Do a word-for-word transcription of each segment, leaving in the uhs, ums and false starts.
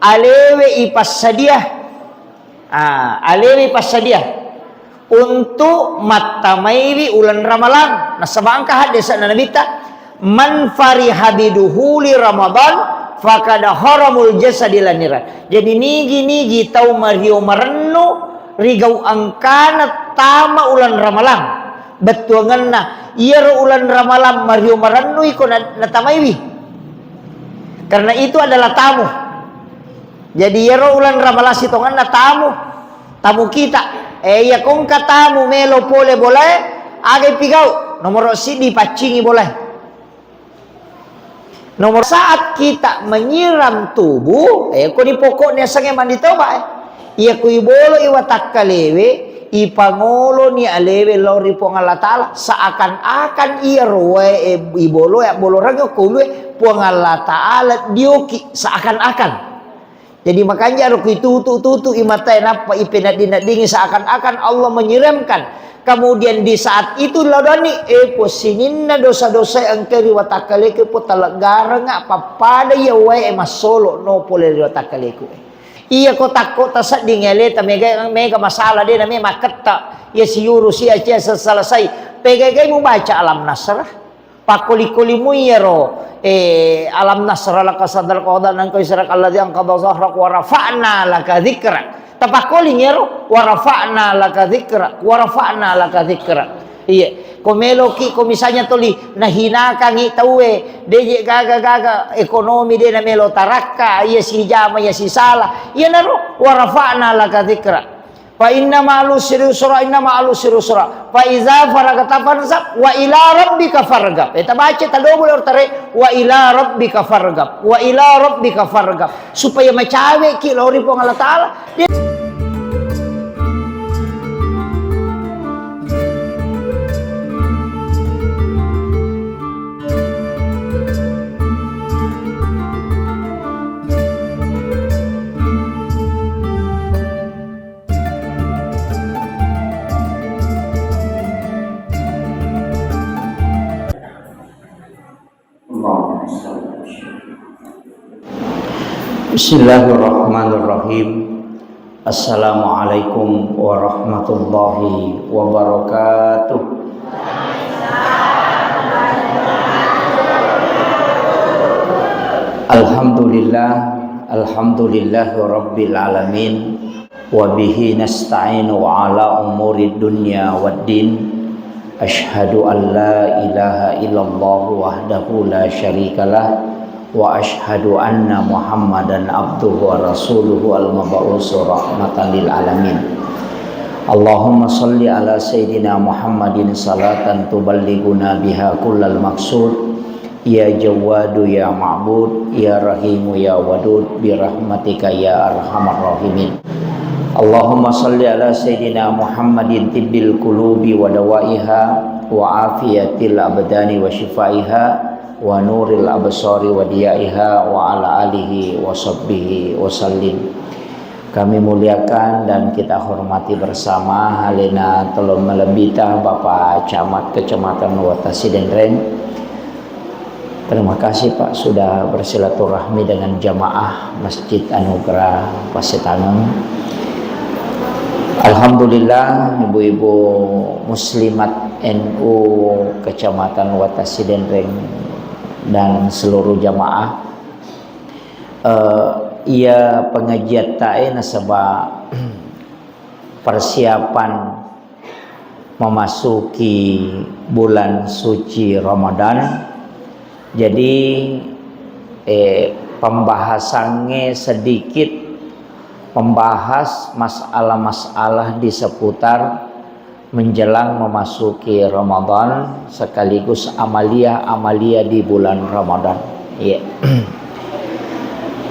alewe ipassadia. Ah, alewe ipassadia untuk mattamaiwi uleng Ramalang. Nasaba engka haddese'na Nabitta, "Man fariha biduhuli Ramadan faqad haramul jasadi laniran." Jadi nigi-nigi tau mario marennu rigau engkana tama uleng Ramalang. Bettuangenna, iyaro uleng Ramalang mario marennu iko na-, natamaiwi. Karena itu adalah tamu. Jadi iyaro uleng Ramalang sitongenna tamu, tamu kita. Eh, iya kongka tamu melo pole bolae, aga ipigau? Nomoro siddi paccingi bolae. Nomor saat kita menyiram tubuh, eh, koni pokoknya sange mandi toba, eh. Iya ku ibolo iwatakkalewe, ipangoloni alewe lao ri Puang Allah Ta'ala, seakan-akan iyaro wae, eh, ibolo, eh, bolorangnge ko ulue, Puang Allah Ta'ala dioki, seakan-akan. Jadi makanja ro kuitutu-tutu i matae nappa ipenaddi-naddingi seakan-akan Allah menyiramkan. Kemudian di saat itu laudani, eh, po sininna dosa-dosa engka ri watakkaleku po taleggarenga pappada iya wae massolo no pole ri watakkaleku. Iya ko takko tasedding aleta mega, mega masalah de na me makketta. Iya siuru sia cia selesai. Pegagai mubaca alam nasrah. Pakkoli-koli mui iyaro, eh, alam nasrah laka sadrak wa wada'na anka wizrak alladzi anqadha zahrak wa rafa'na laka dzikrak. Tapakkoli iyaro, wa rafa'na laka dzikrak, wa rafa'na laka dzikrak. Iya, ko meloki, ko misalnya toli nahinakangi tauwe, deje gaga-gaga ekonomi de na melo tarakka, iya sijama, iya sisala. Iyanaro, wa rafa'na laka dzikrak. Fa inna ma'al usri yusra, inna ma'al usri yusra. Fa iza faragta fansab, wa ila rabbika fargab. Eh, tabaca tadobolo tare, wa ila rabbika fargab, wa ila rabbika fargab. Supaya macaweki lao ri Puang Allah Ta'ala. Dia Bismillahirrahmanirrahim. Assalamualaikum warahmatullahi wabarakatuh. Alhamdulillah, alhamdulillahi rabbil alamin. Wa bihi nasta'inu ala umuri dunya waddin. Asyhadu an la ilaha illallah wahdahu la syarikalah, wa asyhadu anna Muhammadan abduhu wa rasuluhu al-mab'usu rahmatan lil alamin. Allahumma salli ala sayyidina Muhammadin salatan tuballighuna biha kullal maqsud. Ya Jawwadu ya Ma'bud, ya Rahimu ya Wadud, bi rahmatika ya arhamar rahimin. Allahumma salli ala sayyidina Muhammadin tibbil qulubi wa dawaiha, wa afiyatil abdani wa shifaiha, wa nuril absari wa diyaiha, wa ala alihi wa sahbihi wa sallim. Kami muliakan dan kita hormati bersama alena tolo malebbita Bapak Camat Kecamatan Wata Sidenreng. Terima kasih, Pak, sudah bersilaturahmi dengan jamaah Masjid Anugerah Pasetangeng. Alhamdulillah, ibu-ibu muslimat N U Kecamatan Wata Sidenreng dan seluruh jamaah, eh, iya pengajiattae nasaba persiapan memasuki bulan suci Ramadan. Jadi, eh, pembahasannya sedikit membahas masalah-masalah di seputar menjelang memasuki Ramadan sekaligus amalia-amalia di bulan Ramadan. Iya.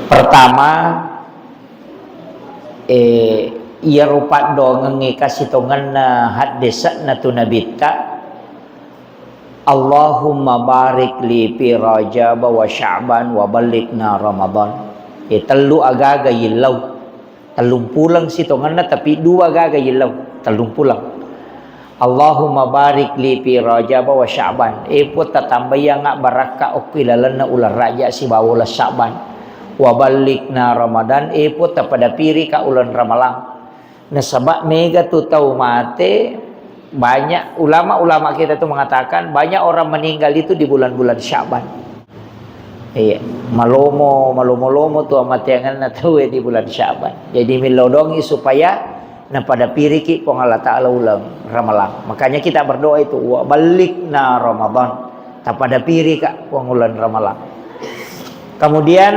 Pertama, eh, iyaro paddoangengnge kasitongenna haddese'na tu Nabitta, "Allahumma barik li fi Rajab wa Sya'ban wa ballighna Ramadan." Eh, tellu agaga yillau. Tellumpuleng sitongenna, tapi dua gaga yillau, tellumpuleng. Allahumma barik li fi Rajab wa Sya'ban. Eh, Puang, tatambaiyangnga barakka okko ilalenna uleng Rajab sibawa uleng Sya'ban. Waballighna Ramadan, eh, Puang, tapadapirika uleng Ramalang. Nasaba mega tu tau mate, banyak ulama-ulama kita tu mengatakan banyak orang meninggal itu di bulan-bulan Sya'ban. Iya, malomo, malomo-lomo tu amateangenna tau di bulan Sya'ban. Jadi millau dongi supaya napadapiriki Puang Allah Ta'ala uleng Ramalang. Makanya kita berdoa itu, "Waballighna Ramadan." Tapadapirika Puang uleng Ramalang. Kemudian,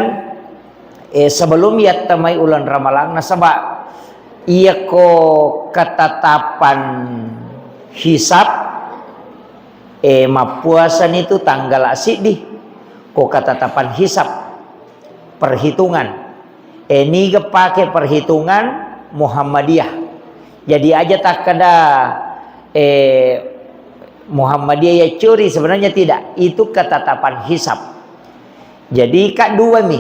eh, sebelum yattamai uleng Ramalang, nasaba iyako ketetapan hisab, eh, mappuasani tu tanggala siddi, ko ketetapan hisab, perhitungan. Eh, niga pake perhitungan Muhammadiyah. Jadi aja takkeda, eh, Muhammadiyah ya curi, sebenarnya tidak. Itu ketetapan hisab. Jadi, Kak, dua mi.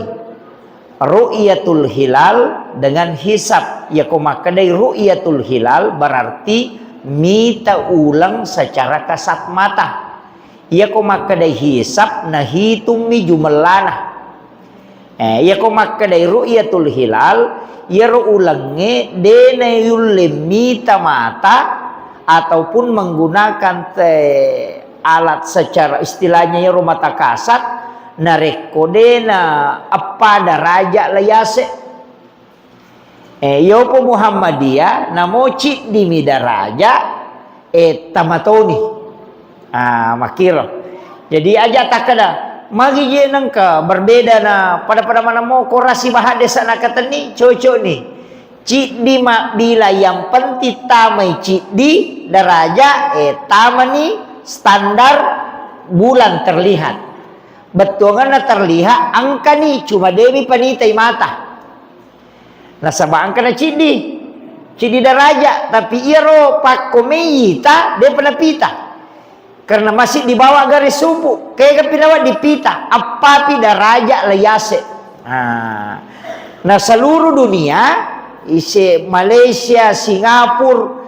Ru'yatul hilal dengan hisab. Yako makkedai ru'yatul hilal berarti mita uleng secara kasat mata. Yako makkedai hisab, nahitungmi jumellana. Eh, yako makkedai ru'yatul hilal, iyaro ulengnge de nayulle mita mata ataupun menggunakan te-, alat secara istilahnya iyaro mata kasat, narekko de na eppa daraja la yase. Eh, yopo Muhammadiyah, namo ciddimi daraja, eh, tamatoni. Ah, makkiro. Jadi aja takkeda, magi je nengka berbeda na pada-pada manamo korasi bahadesa nakatenni, cocok ni. Ciddi mabbila, yang penting tamai ciddi daraja, eh, tamani standar bulan terlihat. Bettuanganna terlihat, angkani cuma demi panitai mata. Nasaba engka na ciddi, ciddi daraja, tapi iyaro pakko meita, depa napita. Karena masih di bawah garis subuh, kega pinawa dipita, appapi daraja la yase. Nah, nah, seluruh dunia, ise Malaysia, Singapura,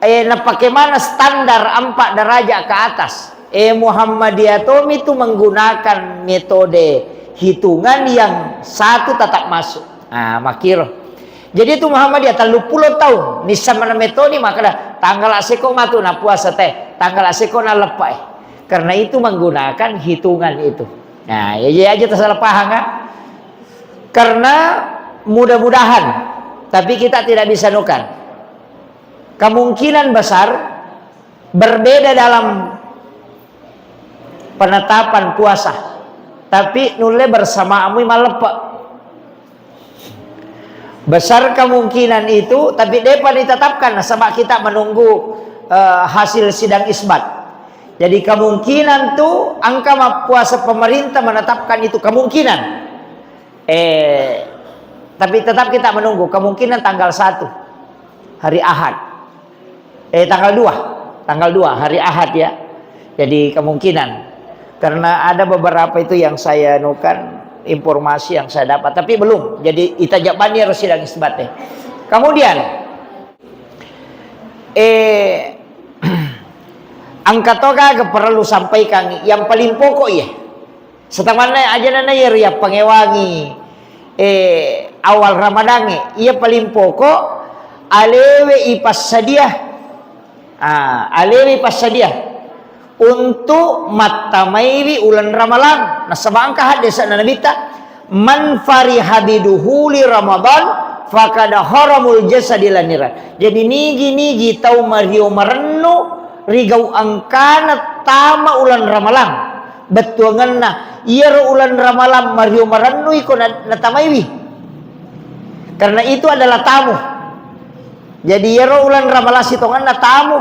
eh, napake mana standar empat derajat ke atas. Eh, Muhammadiyah tomi tu menggunakan metode hitungan yang satu tetap masuk. Ah, makkiro. Jadi tu Muhammadiyah telluppulo taung, nisseng mana metode, makkeda, tanggal aseko matu na puasa te, tanggal aseko na leppa, eh. Karena itu menggunakan hitungan itu. Nah, ya, ya aja tersalah paham, kan? Karena mudah-mudahan, tapi kita tidak bisa nukar. Kemungkinan besar berbeda dalam penetapan puasa, tapi nulle bersamaamu malleppe. Besar kemungkinan itu, tapi depa ditetapkan, nasaba kita menunggu, eh, hasil sidang isbat. Jadi kemungkinan tu engka mappuasa pemerintah menetapkan itu kemungkinan. Eh, tapi tetap kita menunggu kemungkinan tanggal satu, hari Ahad. Eh, tanggal dua. Tanggal dua, hari Ahad ya. Jadi kemungkinan. Karena ada beberapa itu yang saya anukan, informasi yang saya dapat, tapi belum. Jadi, itajabani harus sidang isbat, eh. Kemudian, eh, engka to gaga perlu sampaikan yang paling pokok ya. Setamanna aja nana iya riappangewangi, eh, awal Ramadangnge. Iya paling pokok, alewe ipassadia. Ah, alewe ipassadia untuk mattamaiwi uleng Ramalang. Nasaba engka haddese'na Nabitta, "Man fariha biduhuli Ramadan, fakada haramul jasadi laniran." Jadi nigi-nigi tau mario marennu rigau engkana tama uleng Ramalang. Bettuangenna, iyaro uleng Ramalang mario marennu iko na-, natamaiwi. Karena itu adalah tamu. Jadi, iyaro uleng Ramalang sitongenna tamu,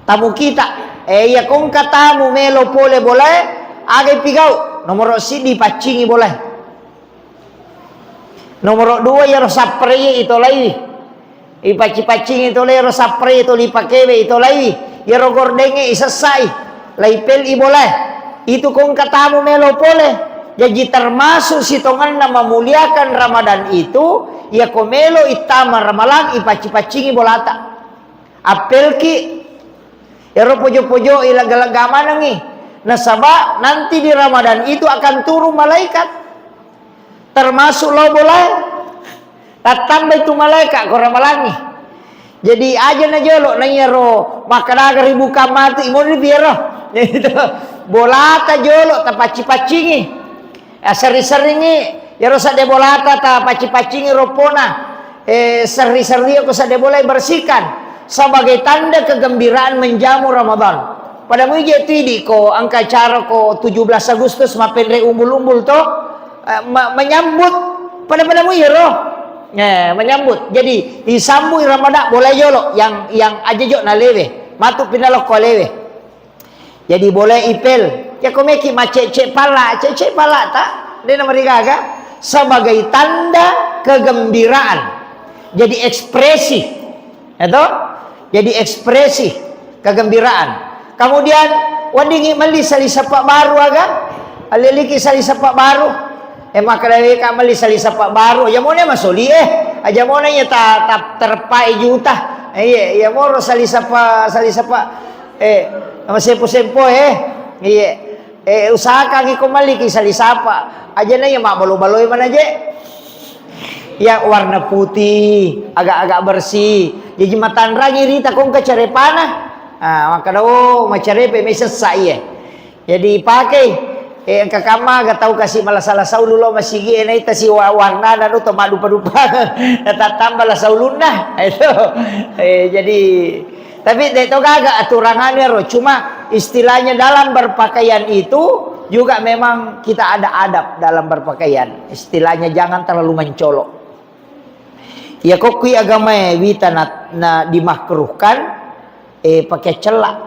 tamu kita. Eh, iya kongka tamu melo pole bolae, aga ipigau? Nomoro siddi, paccingi bolae. Nomoro dua, iyaro sappareye itolaiwi. Ipacci-paccingi tole iyaro sappareye toli pakewe itolaiwi. Iyaro gordengnge isessai. Laipel i bolae. Itu kongka tamu melo pole. Jaji termasuk sitongenna memuliakan Ramadan itu, iyako melo ittama Ramalang, ipacci-paccingi bolata. Appelki, ero pojo-pojo i lega-lega manengi. Nasaba nanti di Ramadan itu akan turun malaikat. Termasuk lao bolae. Tattambai tu malaeka ko ramalangngi. Jadi aja na jolo na iyaro makkadaga ribuka mati, imoni piero. Itu bolata jolo tapacci-paccingi. Eh, sering-seringi iyaro sadde bolata tapacci-paccingi roppona. Eh, seri-seri ko sadde bola bersihkan sebagai tanda kegembiraan menjamu Ramadan. Pada muije tu idi ko engka acara ko tujuh belas Agustus mappenre umbul-umbul to, eh, ma-, menyambut pada-pada mu iyaro. Eh, menyambut. Jadi, disambui Ramadan, boleh jolo yang, yang aja jo nalewe. Matu pinalokko alewe. Jadi, boleh ipel. Ya, ko meki macece pala, cece pala ta? Dena marigaga. Sebagai tanda kegembiraan. Jadi, ekspresi. Ya toh? Jadi ekspresi kegembiraan. Kemudian, weddingngi melli salisapa baru aga? Alleliki salisapa baru. Eh, makkeda weka melli salisapa baru. Aja mone masoli eh. Aja mone ya ta, ta terpae juta. Eh, iya, iya moro salisapa, salisapa. Eh, nama sempo-sempo eh. Iya. Eh, usahakan iko malliki salisapa. Aja na iya mabbalo-baloi mana je. Ya, warna putih, agak-agak bersih. Jadi matanrangi rita kongka carepana. Ah, makkeda, oh, macarepe mai sessa iye. Jadi pakai. Eh, engka kamma aga tau kasi malasa-lasa ulu lo masigi, eh, naita si wa-, warnana do to maddupa-dupa. Natattamba lasa ulunna. Itu. Eh, jadi Tapi de to gaga aturan anu ero, cuma istilahnya dalam berpakaian itu juga memang kita ada adab dalam berpakaian. Istilahnya jangan terlalu mencolok. Ya, kokkui agamae wita na, na dimakruhkan, eh, pakai celak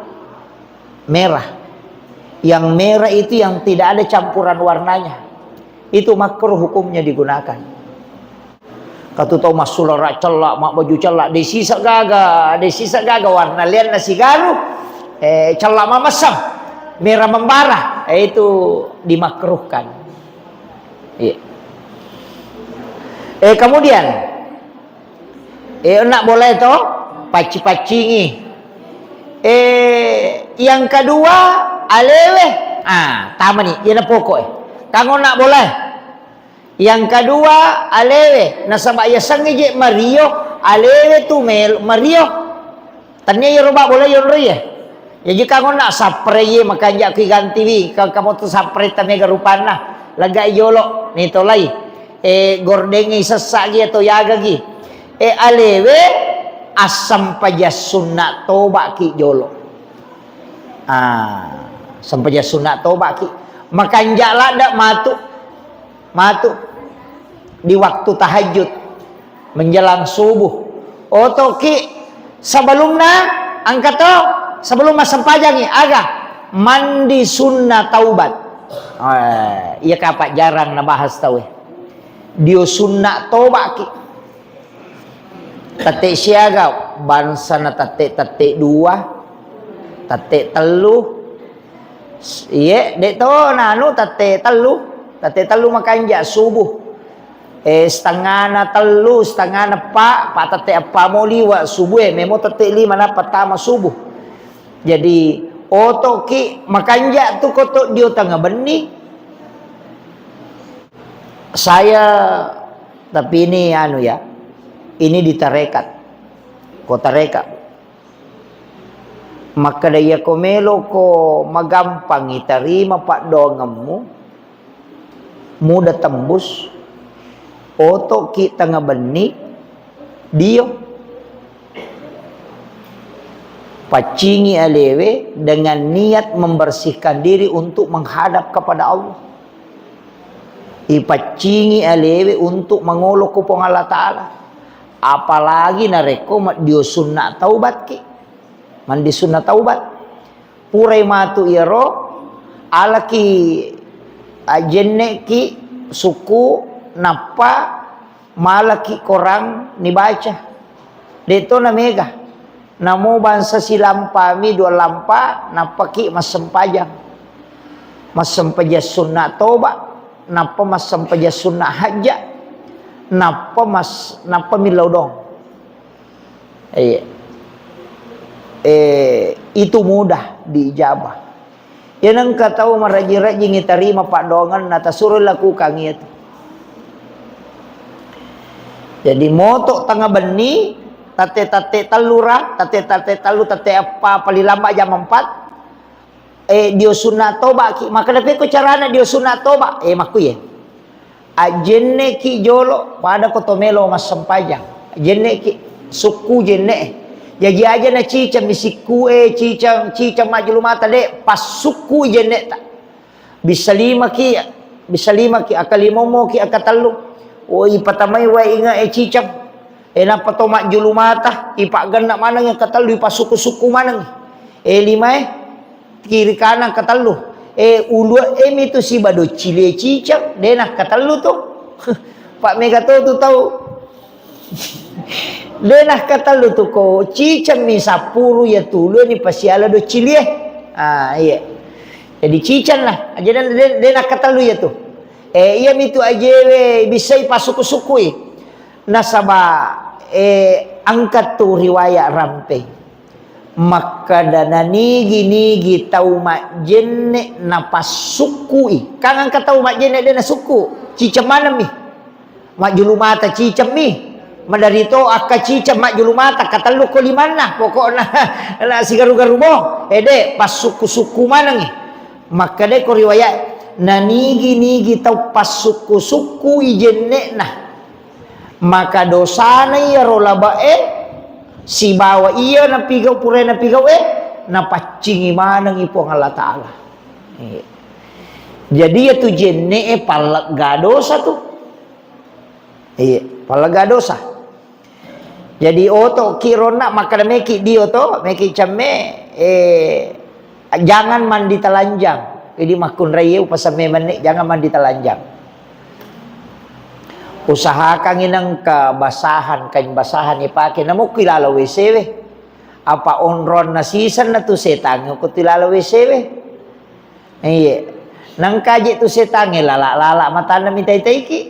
merah. Yang merah itu yang tidak ada campuran warnanya. Itu makruh hukumnya digunakan. Katu tau massulara cella, mabbaju cella, de sisa gaga, de sisa gaga warna lianna sigaru, eh, cella mamessang, merah membara, eh, itu dimakruhkan. Iya. Eh, kemudian, eh, nak boleh to, pacci-paccingi. Eh, yang kedua, alewe, ah, tamani, iya na pokok, eh. Kanggo nak boleh. Yang kedua, alewe. Nasaba yasengnge je mario, alewe tu mel-, mario. Tania yero ba bola yonro ye. Jaji kangonna sapre ye makanja ku gantiwi. Ka-, kamu tu sapre ta mega rupanna. Lega jolo, ni tolai. E, gordengi sessa gi atau yaga gi. E, alewe assampajang sunna toba ki jolo. Ah, sampajang sunna toba ki. Makanja ladda matu. Matu di waktu tahajud, menjelang subuh. Otoki sebelumna, engka to, sebelum massempajangi, aga? Mandi sunna taubat. Eh, iya kapa jarang nabahas tau e. Dio sunna tobaki. Tette siaga, bangsana tette, tette dua, tette tellu. S-, iye, de to nanu tette tellu. Tette tellu makanja subuh. Eh, setengana tellu, setengana eppa, pa tette eppa mo liwa subuh e, memo tette lima nappa tama subuh. Jadi, otoki makanja tu koto dio tengnga benni. Saya, tapi ini anu ya, ini di tarekat. Ko tarekat. Makkeda, iyako meloko magampang itarima paddoangemmu, muda tembus, otoki tengnga benni, dio. Paccingi alewe dengan niat membersihkan diri untuk menghadap kepada Allah. Ipaccingi alewe untuk mangolo ko Puang Allah Ta'ala. Apalagi narekko maddio sunna taubatki. Mandi sunna taubat. Purai matu iyaro, alaki, ajenneki, suku, nappa malaki korang nibaca. De to na mega. Namo bangsa silampami dua lampa, nappaki massempajang. Massempajang sunna toba, nappa massempajang sunna hajja, nappa mas-, nappa millau dong. Iya. Eh, itu mudah diijabah. Iya nengka tau marajing-rajing itarima paddoangenna, tasuro lakukan iyatu. Jadi moto tengnga benni, tatte-tatte tellura, tatte-tatte tellu, tatte eppa, paling lambat jam empat, eh, dio sunna toba ki. Makkeda, "Pekko carana dio sunna toba?" Eh, makkuye. Ajjenne ki jolo, pada ko to melo massempajang. Ajjenne ki, sukku jenne. Jaji aja na ciceng mi sikku e, ciceng, ciceng majjulu mata de, passukku jenne ta. Bisa lima ki, bisa lima ki, aka lima mo ki, aka tellu. Woi, patamai wae inge e ciceng. E, nappa to majjulu mata, ipaggenna maneng e katellu, ipasukku-sukku maneng. E, lima e, kiri kanan katellu. E, ulue e mitu siba doccilie ciceng, de nakkatellu tu. Pak mega to tu tau. De nakkatellu tu ko ciceng mi sappuru ya tulu ni pasiala doccilie. Ah, iya. Jadi ciceng lah. Aja de, de, de nakkatellu ya tu. E, iya mitu ajewe bisai pasukku-sukkui. Nasaba, eh, engka tu riwayat rampeng. Makkeda nanigi-nigi tau majjenne napassukkui. Kan engka tau majjenne de nasukku, ciceng manemmi. Majjulu mata cicemmi. Maderito akka ciceng majjulu mata, katellu ko limanna. Pokokna na sigaru-garu bo. Ede, passukku-sukku manengi. Makkeda ko riwayat, nanigi-nigi tau passukku-sukkui jenne'na. Maka dosana iyaro labe'e sibawa iya napigau, purae napigau'e, napaccingi manengngi Puang Allah Ta'ala. Iya. Jadi, iyatu jenne'e pallegga dosa tu. Iya, pallegga dosa. Jadi, oto ki ronna makkeda meki dio to, meki cemme, eh, jangan mandi telanjang. Jadi, makkunrai upasemme menne, jangan mandi telanjang. Usahakangngi nengka basahan, kain basahan ipake, namukki lalo W C we. Apa onronna sisenna tu setangnge ko tu lalo W C we. Iye. Nangkaje tu setangnge lala-lala matanna mitai-taiki.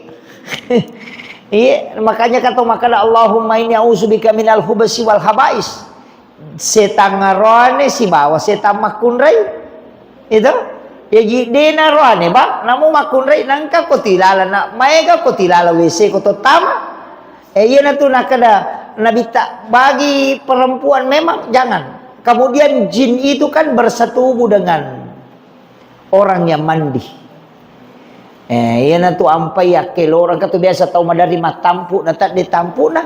Iye, makanya kata makkeda, "Allahumma inni a'udzubika minal khubsi wal khabais." Setang aroane sibawa setang makkunrai. Itu. Jaji dena roane, Bang, namu makkunrai nangka ko tilalana, maega ko tilala W C ko tottama. Eh, iyanatu nakkeda Nabitta, bagi perempuan memang jangan. Kemudian jin itu kan bersetubuh dengan orang yang mandi. Eh, iyanatu ampai akkelorang, katu biasa tau maderri mattampu, na tadde tampuna.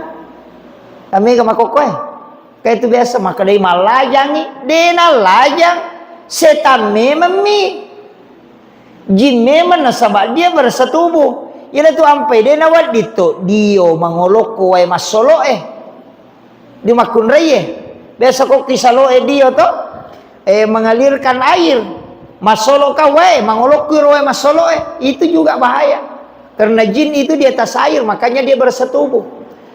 Tamega makokkoe. Kaitu biasa makkedai mallajangi, de nallajang, setan mememmi. Jin memang nasaba dia bersetubuh. Iyanatu ampai de nawedding to dio mangolokko wae massoloe. Di makkunraie. Biasa ko kisaloe dio to, eh, mengalirkan air. Massolo ka wae, mangolokko ro wae massoloe. Itu juga bahaya. Karena jin itu di atas air, makanya dia bersetubuh.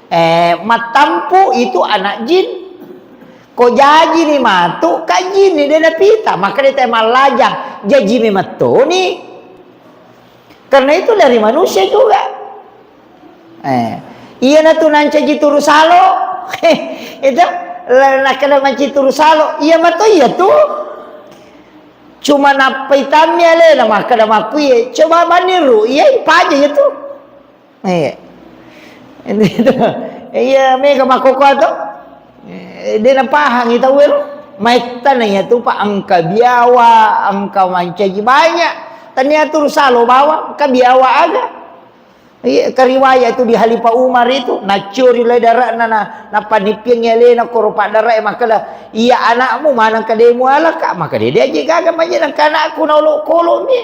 Eh, mattampu itu anak jin. Ko jaji ni matu, ka jin ni de napita, maka dia teh mallajang, jaji memettoni. Karena itu dari manusia juga. Eh, iyanatu nancaji turu salo. Itu, la-, nakkeda manci turu salo, iya mato iya tu. Cuma nappai tammi alena, makkeda makkuye, coba baniru, iya ipaja iya tu. Iya. Itu. Iya, mega makkokkoe to. Eh, de napahangi tau ero. Maettana iya tu, Pak, engka biawa, engka mancaji banyak. Tania tu salo bawang, engka biawa aga. Iya, kariwaya tu di Khalifah Umar itu, nacuri lai dara'na na, napanippiangi alena koro paddarae makkeda, "Iya anakmu maneng kademu alaka?" Makkeda, "Dia aja gaga manja nangka anakku na olok-kolok mi."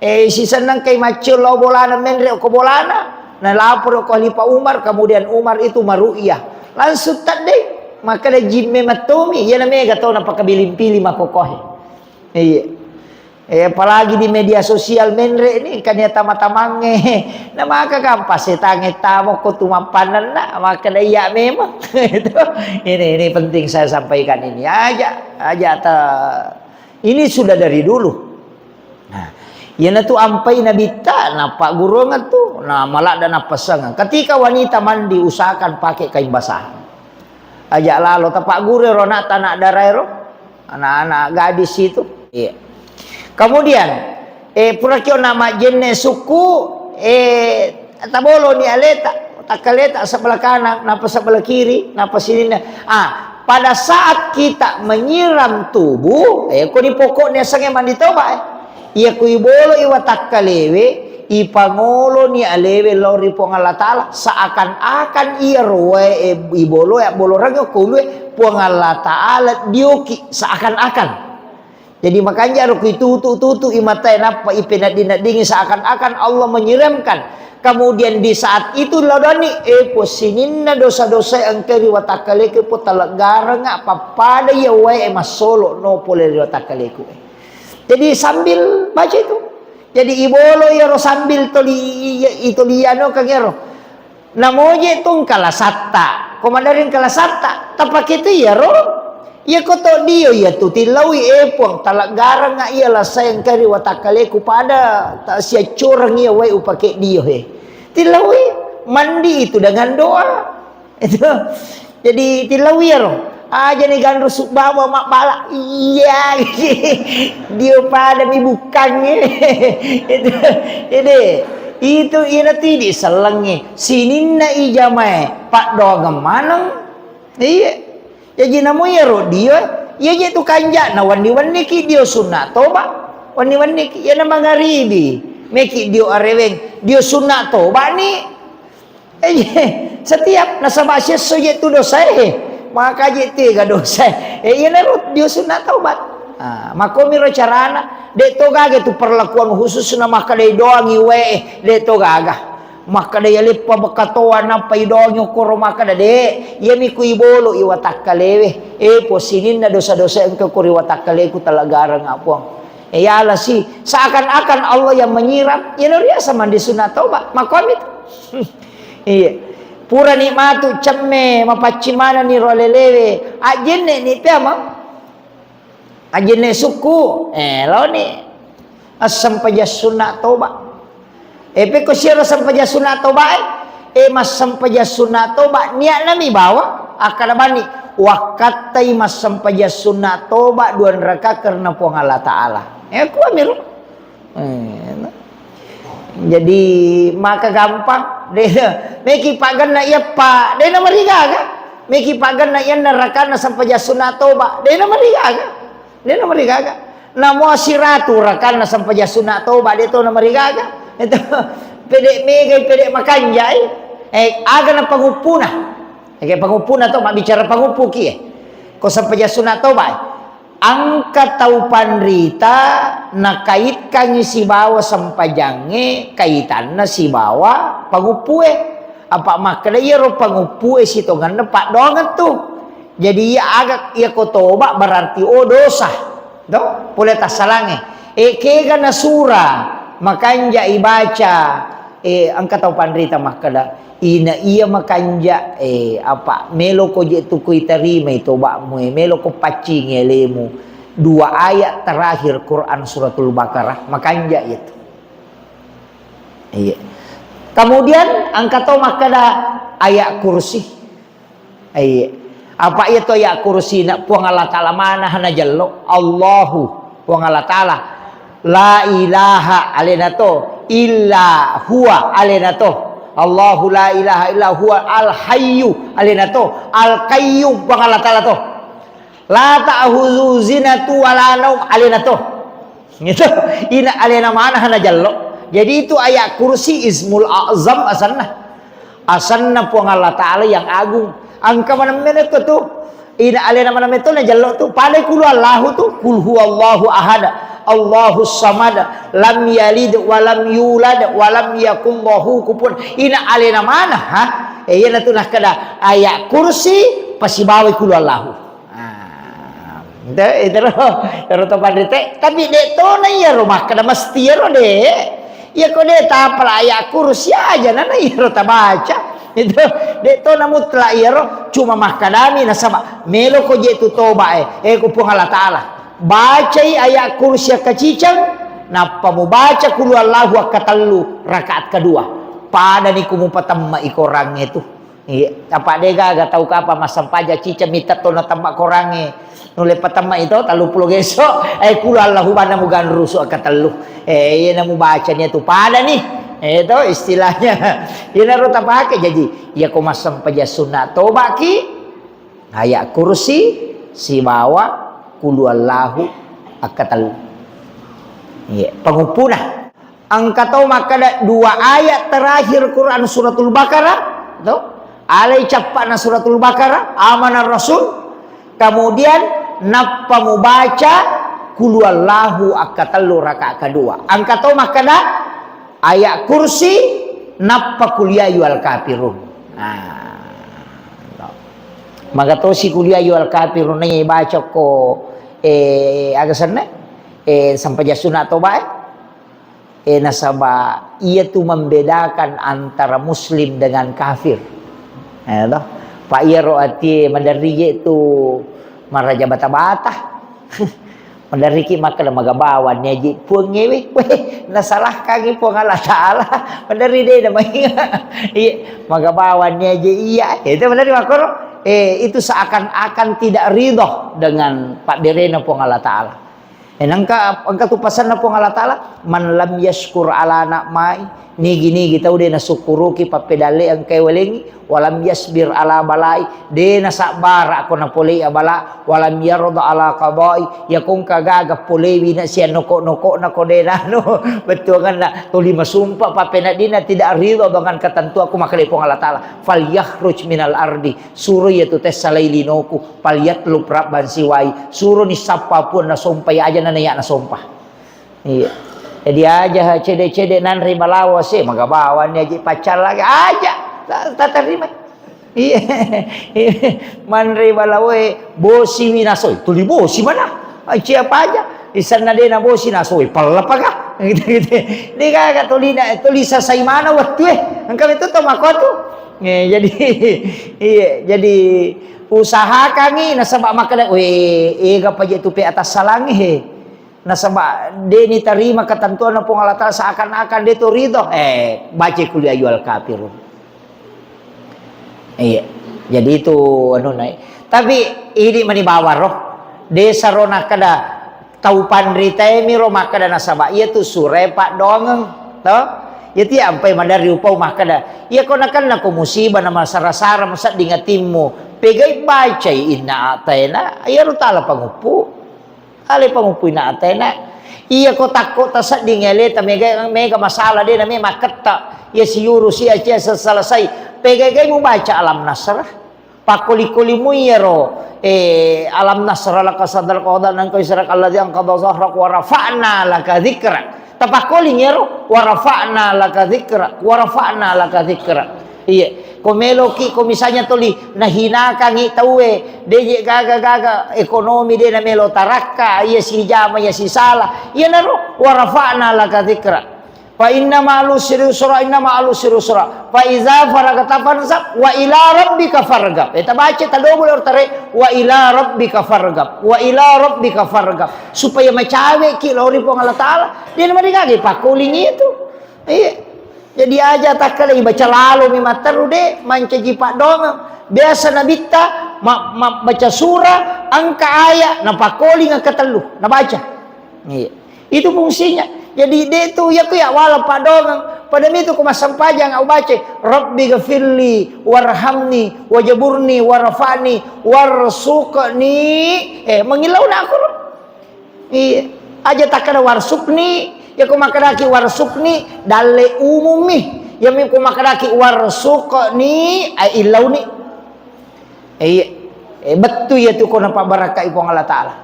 Eh, sisenneng kai maccio lao bolana menre ko bolana. Nalaporo ko Khalifah Umar, kemudian Umar itu maru'yah. Langsung teddei. Makkeda jimme mattomi, iya na mega tau napakabiling-piling makkokohe. Iya. Eh, apalagi di media sosial menre ni, kan ya tama-tamange. Na maka gampang setange tamo ko tu mappanenna, makkeda iya memang. Itu. Ini, ini penting saya sampaikan ini. Aja, aja ta-, ini sudah dari dulu. Nah, iyanatu ampai Nabitta, nappagguruangeng tu, nah, maladda nappasengeng. Ketika wanita mandi, usahakan pakai kain basah. Aja lalo, tapagguru ero anakta, anak dara ero, anak-anak gadis itu. Iya. Kemudian, eh, pura kio na majjenne sukku, eh, taboloni aleta. Takkaleta sebelah kanan, napa sebelah kiri, napa sininna. Ah, pada saat kita menyiram tubuh, eh, ko di pokoknya sange mandi toba, eh. Iya ku ibolo iwa takkalewe, ipangoloni alewe lao ri Puang Allah Ta'ala, seakan-akan iya roe, eh, ibolo ya bolorang ko ulue Puang Allah Ta'ala dioki, seakan-akan. Jadi, makanja ro kuitutu-tutu i matae, nappa ipenedding-neddingi seakan-akan Allah menyiramkan. Kemudian di saat itu laudani, eh, po sininna dosa-dosa engka ri watakkaleku, po taleggarengnga pappada iya wae massolo no pole ri watakkaleku. Jadi, sambil baca itu. Jadi, ibolo iyaro sambil toli, i-, i-, itoliano kangero. Namoje tu engka lasatta, ko maderri engka lasatta, tapake tu iyaro. Iya ko to dio iya tu tillaui, eh Puang, taleggarengnga iya lasae engka ri watakkaleku pada ta-, siaccoreng iya wae upake dio he. Tillaui, mandi itu dengan doa. Itu. Jadi tillaui iyaro. Aja ni ganru subbawa mabbala. Iya. Dio pada mi bukkangnge. Itu. Jadi itu ina tidi sellengnge. Sininna ijamae paddoangeng maneng. Iya. Jaji namo iyaro dio, iya je tu kanja'na wenni-wenniki dio sunna toba. Wenni-wenniki. Iyana mangaribi. Meki dio areweng. Dio sunna toba ni. Eh, setiap nasaba siesso je tu dosae, maka je tega dosae. Eh, iyanaro dio sunna taubat. Ah, makomiro carana, de to gaga tu perlakuan khusus na makkadai doangi wae, de to gaga. Makkadai aleppa bekatoa nappa idoangi okkoro makkada de, iyami ku ibolo iwa takkalewe. Eh, po sininna dosa-dosa engka ko ri watakkaleku talagareng apuang. Eh, yalasi, seakan-akan Allah yang menyiram, iyana riasa mandi sunna taubat. Makomi tu. Iya. Purani matu cemme, mapaccing manenni ro alelewe. Ajjenne ni piama. Ajjenne sukku. Eh, laoni. Assempajang sunna toba. Eh, pekko siaro sempajang sunna toba, eh. Eh, massempajang sunna toba, niatna mi bawa. Akkada bani, wakkattai massempajang sunna toba dua raka karena Puang Allah Ta'ala. Eh, kuamiro. Eh, jadi maka gampang. De, meki paganna iya pa, de na marigaga. Meki paganna iya na rakanna sempajang sunna toba, de na marigaga. De na marigaga. Namo siratu rakanna sempajang sunna toba, de to na marigaga. Itu pede megai, pede makanjai. Eh, aga na panguppuna. Ege panguppuna to, mabbicara panguppuki, eh. Ko sempajang sunna toba, eh. Engka tau panrita nakaitkangngi sibawa sempajangnge kaitanna sibawa panguppue. Apa makkeda iyaro panguppue sitongenna paddoangeng tu. Jadi iya aga, iya ko toba berarti, oh, dosa. To? Pole tassalangnge. E, kega nasura makanja ibaca, e, engka tau panrita makkeda, Ina iya makanja, eh, apa, meloko je tu kuitarimai toba'mu, eh, meloko paccingi alemu. Dua ayat terakhir Quran Suratul Baqarah, makanja itu. Iya. Kemudian engka to makkeda ayat kursi. Iya. Apa iya to ayat kursi na Puang Allah Ta'ala mana hana jello? Allahu, Puang Allah Ta'ala. La ilaha alena to, illa huwa alena to. Allahu la ilaha illa huwa al hayyu alena to, al qayyum Puang Allah Ta'ala to. La ta'khudzuhu sinatun wa la naum alena to. Gitu. Ina alena mana hana jallo. Jadi itu ayat kursi ismul a'zam asanna. Asanna Puang Allah Ta'ala yang agung. Engka maneng mene ko tu. Ina alena maneng meto na jallo tu. Pada kulu Allahu tu. Kul huwallahu ahad. Allahu samad. Lam yalid wa lam yulad wa lam yakul lahu kufuwan. Ina alena mana, ha? Eh, iyana tu nakkeda ayat kursi pasibawai kulu Allahu. Ah, ente-, ente ro, ero to panrite. Tapi de to na iyaro makkeda mesti ero de. Iya ko de tapala ayat kursi aja nana iyaro tabaca. Itu de to na mutlak iyaro, cuma makkedami nasaba melo ko je tu toba e. Eh, ku Puang Allah Ta'ala. Bacai ayat kursi akkaciceng, nappa mubaca kulu Allahu akkatellu rakaat kedua. Padani ku mupatemma i korangnge tu. Iya, apa de gaga tau kapa massempajang ciceng mitta to natemma korangnge. Nulle patemma ito, telluppulo geso, eh, kulu Allahu banna muganrusu akkatellu. Eh, iyana mubaca ni tu pada ni. Eh, to istilahnya. Iyanaro tapake. Jadi, iya ko massempajang sunna tobaki, ayat kursi, sibawa kulu Allahu akkatellu. Iya, panguppuna. Engka tau makkeda dua ayat terakhir Quran Suratul Baqarah, to? Alai cappa'na Suratul Baqarah, Amanar Rasul, kemudian nappa mubaca Kulu Allahu akkatellu rakaat kedua. Engka tau makkeda ayat kursi, nappa Kul Ya Ayyuhal Kafirun. Nah, to. Maga tosi Kul Ya Ayyuhal Kafirun, eh, baca ko, eh, aga senna? Eh, sempajang sunna toba, eh? Eh, nasaba iyatu membedakan antara muslim dengan kafir. Eh, toh. Pa iyaro atie maderri je tu maraja bata-bata. Maderriki makkeda magabawanni aje Puang ewe. Weh, nasalahkangi Puang Allah Ta'ala. Maderri de na mainga. Iya, magabawanni aje iya. Itu maderri makkoro. Eh, itu seakan-akan tidak ridho dengan pabberena Puang Allah Ta'ala. Eh, nangka, engka tu pasanna Puang Allah Ta'ala, "Man lam yashkur ala na'mai," nigi-nigi tau de nasukkuruki pappedalle engkae walengi, "walam yasbir ala balai," de nasabbara ko napolei abala, "walam yarda ala qadai," yako engka gaga polewi na siannoko-nokona ko de nanu, bettuanganna tuli masumpa pappeneddinna tidak ridho dengan ketentuanku, makkeda Puang Allah Ta'ala, "Falyakhruj minal ardi," suro iya tu tessa lai linoku, "falyatlub rabban siwai," suroni sappa puang nasompa, iya aja nana iya nasompa. Iya. Jadi aja cede-cede nanre balawo se, magabawanni aja paccalla aja. Ta-, tatarima. Iya. Manre balawoe bosi wi nasoi, tuli bosi mana? Ai, siapa aja? Isanna de na bosi nasoi, pella paga? Gitu, gitu. Ini kagak tuli na-, tuli sasai mana waktu eh. Engka itu to makotu. Eh, jadi, iya, jadi usahakangi nasaba makkeda, "Weh, ega paje tu pe atas salangi he." Nasaba de nitarima ketentuanna Puang Allah Ta'ala seakan-akan de to ridho. Eh, baca Kul Ya Ayyuhal Kafirun. Iya. Jadi itu anu nai. Tapi ini mani bawang ro. Desa ro nakkeda tau panritae mi ro makkeda nasaba iya tu surae paddoangeng. To? Iya ti ampai maderri upau makkeda. Iya ko nakenna ko musibah na masara-sara masedding atimmu. Pegai bacai inna a'taina. Iya ro tala panguppu. Ale panguppuina atena. Iya ko takko tasedding aleta mega, mega masalah de name makketta. Iya siuru si acia selesai. Pegai-gai mubaca Alam Nasrah. Pakkoli-koli mu iyaro, eh, Alam Nasrah laka sadrak wa wada'na anka wizrak alladzi anqadha zahrak wa rafa'na laka dzikrak. Tapakkoling iyaro, "Wa rafa'na laka dzikrak, wa rafa'na laka dzikrak." Iya, ko meloki, ko misalnya toli nahinakangi tauwe, deje gaga-gaga ekonomi de namelo tarakka, iya sijama, iya sisala. Iyanaro, "Wa rafa'na laka dzikrak. Fa inna ma'al usri yusra, inna ma'al usri yusra. Fa iza faragta fansab, wa ila rabbika fargab." Eh, tabaca, tadobol ortare, "Wa ila rabbika fargab, wa ila rabbika fargab." Supaya macaweki lao ri Puang Allah Ta'ala. Dia nama digagai pakkoling itu. Iya. Jadi aja takkala ibaca lalo mi matteru de, mancaji paddoangeng. Biasa nabitta ma-, ma-, baca surah, engka ayat, napakkoling engka tellu, nabaca. Iya. Itu fungsinya. Jadi de tu ya ku ya wala paddoangeng. Pada mitu ku massempajang au baca, "Rabbi ghafirli warhamni wajaburni warfa'ni warsuqni." Eh, mengillau nak aku. Iya. Aja takkada warsukni, ya ko makkedaki warsukni, dalle umummi. Ya mi ko makkedaki warsukni, ai illauni. Iya. Eh, bettu ya tu ko napabbarakkai Puang Allah Ta'ala.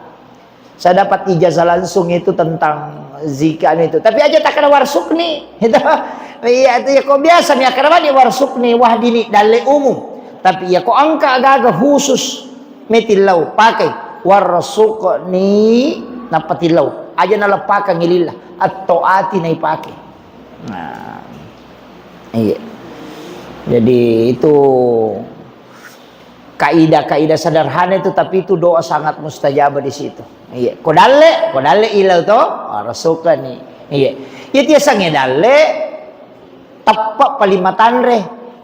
Saya dapat ijazah langsung itu tentang zikir itu. Tapi aja takkada warsukni. Itu. Iya, itu ya ko biasa mi akkada mani warsukni, wahdini, dalle umum. Tapi ya ko engka gaga khusus. Metillau, pakai. Warzuqni, nappa tillau. Aja naleppakang lillah. At-taati naipake. Nah, iya. Jadi itu kaidah-kaidah sederhana itu, tapi itu doa sangat mustajab di situ. Iya. Ko dalle, ko dalle ilau to, warzuqni. Iya. Iya tiasangnge dalle, teppe paling matanre,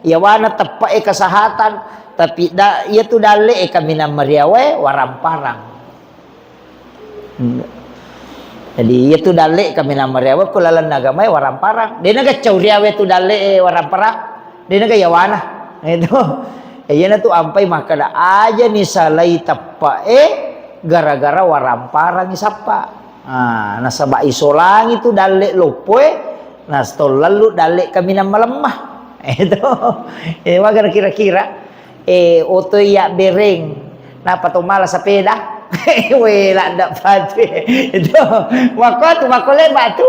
yawana teppe e kesehatan, tapi da, iya tu dalle e kaminang mariawae waramparang. Hmm. Jadi, iyatu dalle' kaminang mariawa ko lalenna agamae waramparang. De'na gaccau riawa tu dalle' e waramparang. De'na ga yawana. Itu. E, iyana tu ampai makkeda aja ni salai teppe'e gara-gara waramparang isappa. Ah, nasaba isolangi tu dalle' loppoe, na stollallu dalle' kaminang malemma. Itu. E, magana kira-kira. Eh, oto iya bereng. Napa to mala sepeda? We, ladda patu. Itu. Makko tu, makko leba tu.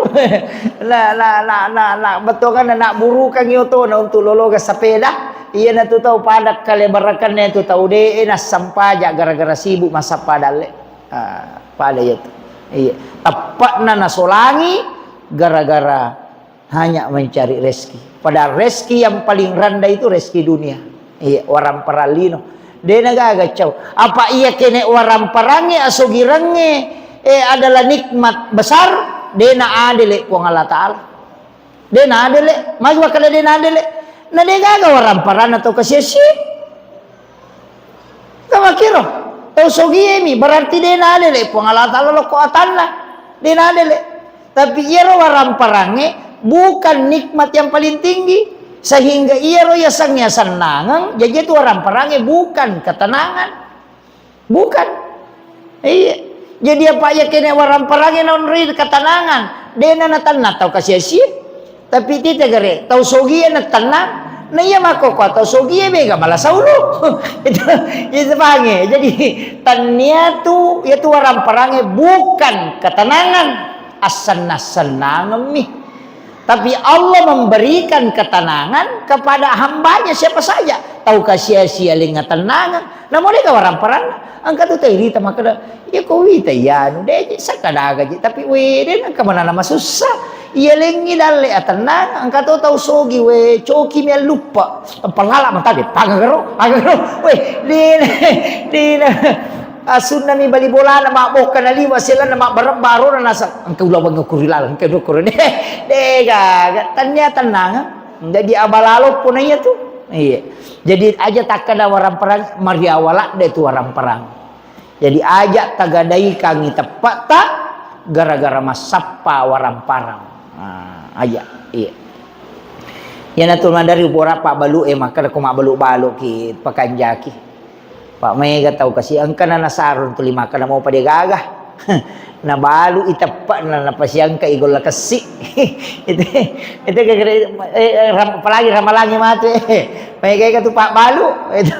La, la, la, la, la. Bettuanna na burukangi otona untuk lologa sepeda. Iyana tu tau pada kalebarakanna tu tau de' e nassampaja gara-gara sibuk massappa dalle'. Ah, pada iya tu. Iya. Teppa'na nasolangi gara-gara hanya mencari rezeki. Padahal rezeki yang paling rendah itu rezeki dunia. Iya, waramparang lino. De'na gaga cau. Apa iya kene' waramparangnge, asogirangnge, eh, adalah nikmat besar, de'na adele' Puang Allah Ta'ala. De'na adele', magi makkeda de'na adele'. Na de' gaga waramparang atau kasia-sia. Kamakiro, tau sogie mi, berarti de'na adele' Puang Allah Ta'ala lokko atanna. De'na adele'. Tapi iyaro waramparangnge bukan nikmat yang paling tinggi. Sehingga iyaro yasengnge asennangeng, jaji itu waramparangnge bukan ketenangan. Bukan. Iya. Jadi apa iya kene' waramparangnge naonroi ketenangan. De'na natennang tau kasia-sia. Tapi tite gare, tau sogie natennang, na iya makkokkoe tau sogie mega mala saulu. Itu, itu pahangnge. Jadi, tennia tu, iya tu waramparangnge bukan ketenangan, assenna-sennangemmi. Tapi Allah memberikan ketenangan kepada hambanya siapa saja. Tau kasia-sia lenga tennangeng, Namo de' ga waramparanna, engka tu tau irita makkeda, "Iya ko wita iya anu, de' je, sakkadaga je, tapi we, de' nengka manana masussa. Iya lengngi dalle' atennang, engka to tau sogi we, coki mi alluppa. Pallala mata de', pagagaro, pagagaro. We, de', de', asunna mi bali bolana, mabbokka na liwa, selanna mabbarebba arona nasa, engka ulawengngi kuri laleng, engka dua kuri." De', de' gaga, tennia tennang. Jadi abalalo pona iya tu. Iya. Jadi aja takkeda waramparang, mariawa ladde tu waramparang. Jadi aja tagadaikangi teppe'ta gara-gara massappa waramparang. Nah, aja. Iya. Iyana tu madari upora pabbalu e makkeda ko mabbalu-balu ki pakanjaki. Pak, maega tau kasi engkana nasarung tuli makkeda mau pada gaga. Nabalu i teppe'na, napasiangka i golla kessi. Itu, itu gara-gara, eh, eh, ram-, apalagi ramalangi matu, eh. Maega tu pabbalu. Itu.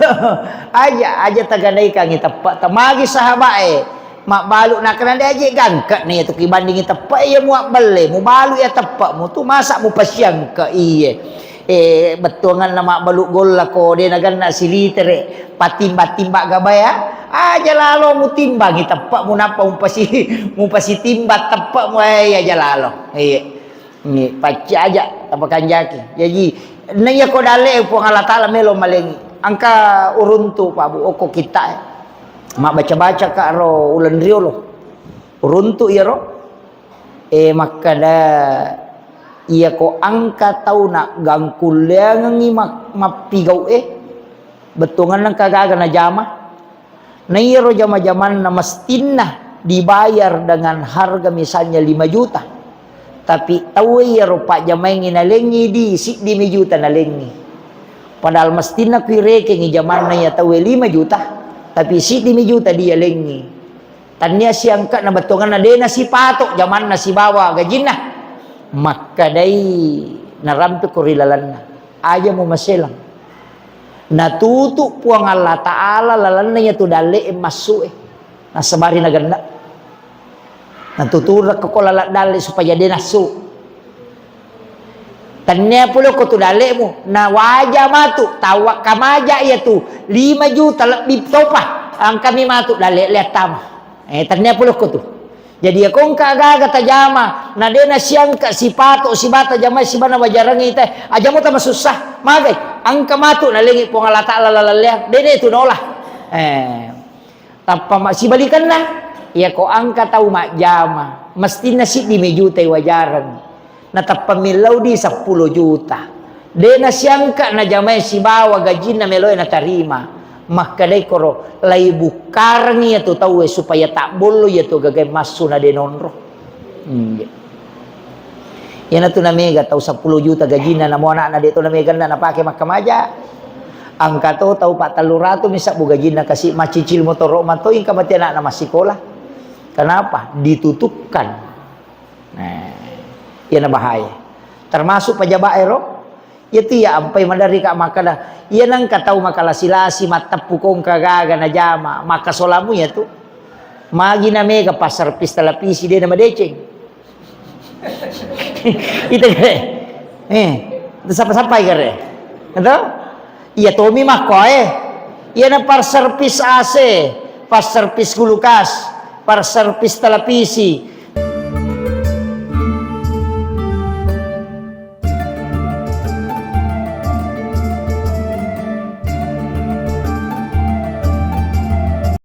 Aja, aja tagadaikangi teppe'. Tamagi sahabat, eh. Mabbalu nakkeda de' aje gangka ni itu kibandingi teppe', iya muabbelle, mubalu iya teppe'mu tu masa mupasiangka iye. Eh, bettuanganna mabbalu golla ko de' naganna silitere, patimba-timba gabaya, aja lalo mutimbangi teppe'mu nappa mupasi-, mupasitimbang teppe'mu, eh, aja lalo. Iya. Ini pacci aja tapakanjaki. Jadi, naiya ko dalle' Puang Allah Ta'ala melo malengi. Engka uruntu Pak Bu, okko kitta, eh. Mabbaca-baca ka ro uleng riolo. Uruntu iyaro. Eh, makkeda, iya ko engka tau naggangkulleangengngi mak-, mappigau e, bettuanganna engka gaga najama. Na iyaro jama-jamanna mestinna dibayar dengan harga misalnya lima juta. Tapi tau iyaro pajjamaengngi nalengngi di siddi mi juta nalengngi. Padahal mestinna kui rekengngi jamanna iya tau e lima juta, tapi siddi mi juta dia lengngi. Tannia siangka'na bettuanganna de' nasipato' jamanna sibawa gajinna. Makkedai narampe ko ri lalenna, aja mumaselang. Natutu Puang Allah Ta'ala lalenna iyatu dalle'e massu'e. Nasabari nagenna. Natuturekko ko laleng dalle' supaya de' nassu. Tennia pole ko tu dalle'mu, na waja matu, tawwa kamaja iya tu, lima juta lebbi topa, engkami matu dalle' le attama. Eh, tennia pole ko tu. Jadi, iya ko engka gaga tajama, na de' nasiangka sipato, sibata jama, sibana wajarangi te, aja muta masussa, magai, engka matu nalengi Puang Allah Ta'ala lalallea, de' de' tu nola. Eh. Tappa ma-, sibalikanna, iya ko engka tau majjama, mestinna siddi mi juta iwajareng. Natappa millau di seppulo juta. De' nasiangka najamae sibawa gajinna meloe natarima. Makkedai koro, lai bukkarengi iyatu tauwe supaya tabbollo iyatu gagae massu na de' nonro. Iya. Iyanatu namega tau seppulo juta gajinna, namo anakna de' to namega na napake makkamaja. Engka to tau pattellu ratu mi sabbu gajinna kasi, macicil motoro' mato, engka mati anakna massikola. Kenapa? Ditutupkan. Nah, iyana bahaya. Termasuk pejabat ero, iyatu iya ampai maderri ka makkada, iya nengka tau makalasi-lasi, matteppu kongka gaga najama, makkasolamu iyatu. Magi namega passervis televisi de' namadeceng. Ita gare. Eh, sapa-sapa gare. Atau? Iya tomi makkoe. Iyana passervis A C, passervis kulkas, passervis televisi,